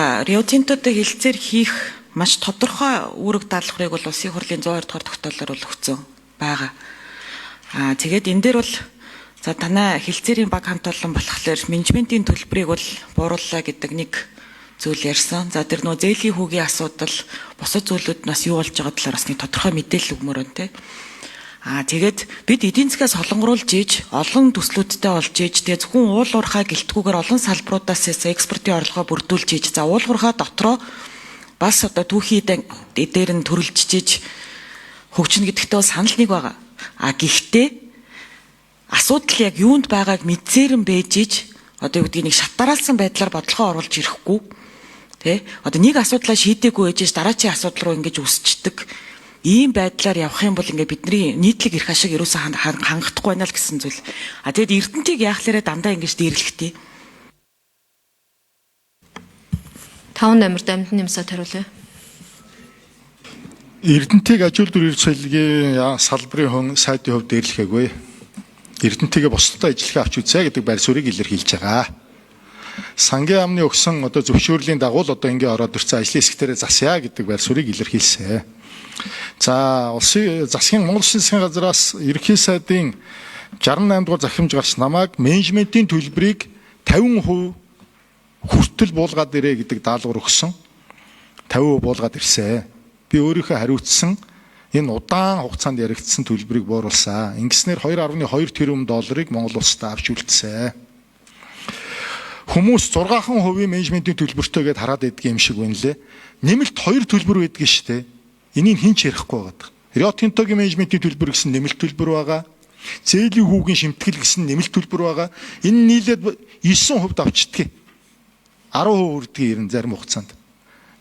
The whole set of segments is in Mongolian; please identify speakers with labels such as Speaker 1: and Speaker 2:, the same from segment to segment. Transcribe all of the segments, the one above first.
Speaker 1: За, Рио Тинтотой хэлцээр хийх маш тодорхой үүрэг даалгаврыг бол Улсын хурлын 102 дугаар тогтоолоор бол өгсөн байгаа. Аа, тэгээд энэ дээр бол за танай хэлцээрийн баг хамт олон болохоор менежментийн төлбөрийг бол буурууллаа гэдэг нэг зүйл ярьсан. За, тэр нөө зээлийн хүүгийн асуудал, бусад зүйлүүд нас юу болж байгаа талаар бас нэг тодорхой мэдээлэл өгмөр байна те. Аа, тэгээд бид эдийн засгаа солонгоруулж ийж олон төслүүдтэй болж ийж, тэгээ зөвхөн уул уурхай гэлтгүүгээр олон салбаруудаас экспортын орлогоо бүрдүүлж ийж, за уул уурхай дотроо бас одоо түүхий дээр нь төрөлжиж ийж хөгжинэ гэдэгтээ бол санал нэг байгаа. А гэхдээ асуудал яг юунд байгааг мэдсээрэн байж ийж одоо юу гэдгийг нэг шатараалсан байдлаар бодлогоо оруулж ирэхгүй тий, одоо нэг асуудлаа шийдээгүй байж дараачийн асуудал руу ингэж өсчдөг ийм байдлаар явах юм бол ингээ бидний нийтлэг эрх ашиг ерөөсөө хангахдахгүй байна л гэсэн зүйл. А тэгэд Эрдэнтийг яахлаарэ дандаа ингэж дээрлэхтэй.
Speaker 2: 5 номер Дамдын нэмсад хариулъя.
Speaker 3: Эрдэнтийг аж үйлдвэр эрх соёлын салбарын хүн сайдын хувьд дээрлэхээгүй. Эрдэнтийг бусдад ажиллахаа авч үзье гэдэг байр суурийг илэрхийлж байгаа. Сангийн яамны өгсөн одоо зөвшөөрлийн дагуу л одоо ингэ ороод ирсэн ажлын хэсэгтэрээ засъя гэдэг байр суурийг илэрхийлсэн. За, улсын засгийн Монгол Улсын засгийн газраас ерөнхий сайдын 68 дугаар захирамж гарч намайг менежментийн төлбөрийг 50% хүртэл буулгаад ирээ гэдэг даалгавар өгсөн. 50% буулгаад ирсэн. Би өөрийнхөө хариуцсан энэ удаан хугацаанд яригдсан төлбөрийг бууруулсан. Ингэснээр 2.2 тэрбум долларыг Монгол улсад авч үлдсэн. Хүмүүс 6% менежментийн төлбөртэй гэдээ хараад идэх юм шиг байна лээ. Нэмэлт 2 төлбөр байдаг шүү дээ. Энийг хэн ч ярихгүй байгаа. Рио Тинтогийн менежментийн төлбөр гэсэн нэмэлт төлбөр байгаа. Зээлийн хүүгийн шимтгэл гэсэн нэмэлт төлбөр байгаа. Энэ нийлээд 9% авчдгийг. 10% хүрдгийг ер нь зарим хугацаанд.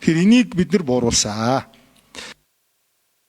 Speaker 3: Тэгэхээр энийг бид нар бууруулсан.